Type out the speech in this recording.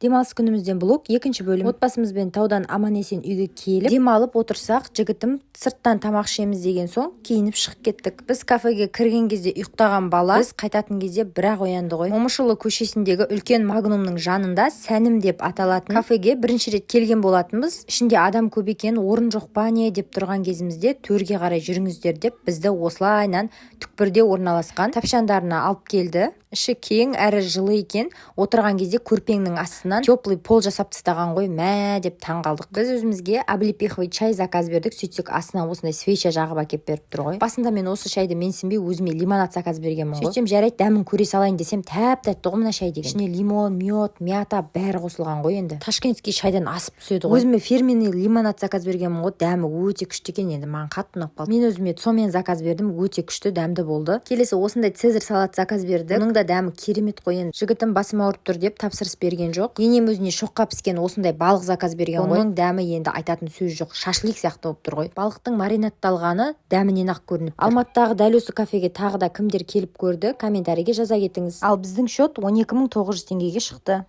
Демалыс күнімізден блог, екінші бөлім. Отбасымызбен таудан аман есен үйге келіп, демалып отырсақ, жігітім сырттан тамақ ішеміз деген соң, киініп шығып кеттік. Біз кафеге кірген кезде ұйықтаған бала біз қайтатын кезде бір-ақ оянды ғой. Момышұлы көшесіндегі үлкен Магнумның жанында «Сәнім» деп аталатын кафеге бірінші рет келген болатынбыз. Ішінде адам көп екен, орын жоқ па, не деп тұрған кезімізде, төрге қарай жүріңіздер деп, бізді осылайынан түкпірде орналасқан тапшандарына алып келді. Іші кең әрі жылы екен. Отырған кезде көрпеңнің астынан теплый пол жасап тастаған ғой, мә деп таң қалдық. Біз өзімізге облепиховый чай заказ бердік. Сөйтсек, астына осындай свеча жағып әкеліп беріп тұр ғой. Басында мен осы шайды менсінбей, өзіме лимонад заказ бергенмін ғой. Сөйтсем, жарайды, дәмін көре салайын десем, тәп тәтті ғой мына шай деген. Ішіне лимон, мед, мята, бәрі қосылған ғой. Енді ташкентский шайдан асып түседі ғой. Өзіме фирменный лимонад заказ бергенмін ғой, дәмі өте күшті екен, енді маған қатты ұнап қалды. Мен өзіме сомен заказ бердім, өте күшті, дәмді болды. Келесі осындай цезарь салат заказ бердік. Бұның да дәмі керемет қой. Енді жігітім басым ауырып тұр деп тапсырыс берген жоқ. Енем өзіне шоққа піскен осындай балық заказ берген ғой. Оның дәмі енді айтатын сөз жоқ, шашлик сияқты болып тұр ғой. Балықтың маринадталғаны дәмінен ақ көрініп тұр. Алматыдағы дәл осы кафеге тағы да кімдер келіп көрді, комментарийге жаза кетіңіз. Ал біздің счет 12 900 теңгеге шықты.